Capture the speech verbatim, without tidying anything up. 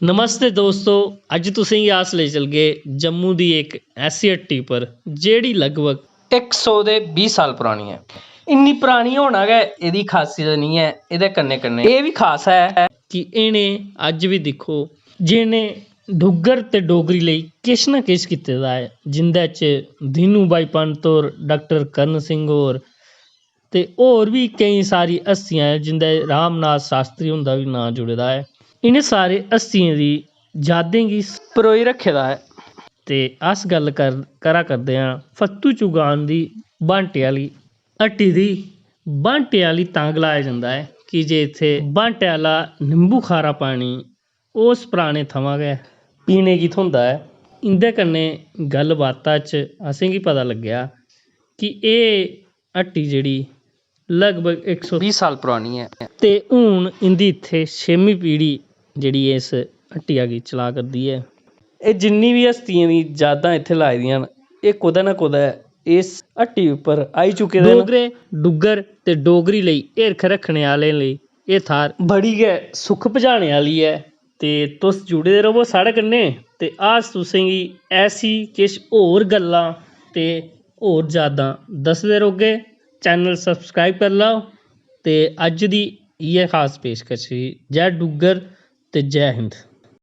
नमस्ते दोस्तो, अज्ज तुसेंगी अस लेई चलगे जम्मू दी इक ऐसी हट्टी पर जेह्ड़ी लगभग इक सौ ते बीह् साल परानी ऐ। इन्नी परानी होना गै एह्दी खासियत निं ऐ, एह्दे कन्नै कन्नै एह् बी खास ऐ कि इ'नें अज्ज बी दिक्खो, जि'नें डुग्गर ते डोगरी लेई किश ना किश कीते दा ऐ, जिं'दे च दीनू भाई पंत होर, डाक्टर कर्ण सिंह होर ते होर बी केईं सारी हस्तियां ऐ, जिं'दे रामनाथ शास्त्री हुंदा बी नांऽ जुड़े दा ऐ। इ'नें सारे हस्तियें दी यादें गी परोई रक्खे दा ऐ। ते अस गल्ल कर, करा करदे आं फत्तू चौगान दी बांटे आह्ली हट्टी दी। बांटे आह्ली तां गलाया जंदा ऐ की जे इत्थै बांटे आह्ला निंबू खारा पानी उस पराने थमां गै पीने गी थ्होंदा ऐ। इं'दे कन्नै गल्ल बाता च असेंगी पता लग्गेआ कि एह् हट्टी जेह्ड़ी लगभग इक सौ बीह् साल परानी ऐ ते हून इं'दी इत्थै छेमीं पीढ़ी जेह्ड़ी इस हट्टिया गी चला करदी ऐ। एह् जिन्नी बी हस्तियें दी यादां इत्थै लाई दियां न, एह् कुतै ना कुतै इस हट्टी उप्पर आई चुके दे न। डोगरे, डुग्गर ते डोगरी लेई हिरख रक्खने आह्लें लेई एह् थाह्र बड़ी गै सुख पजाने आह्ली ऐ। ते तुस जुड़े दे र'वो साढ़े कन्नै ते अस तुसेंगी ऐसी किश होर गल्लां ते होर यादां दसदे रौह्गे। चैनल सब्सक्राइब करी लैओ। ते अज्ज दी इ'यै खास पेशकश ही। जै डुग्गर ते जै हिंद।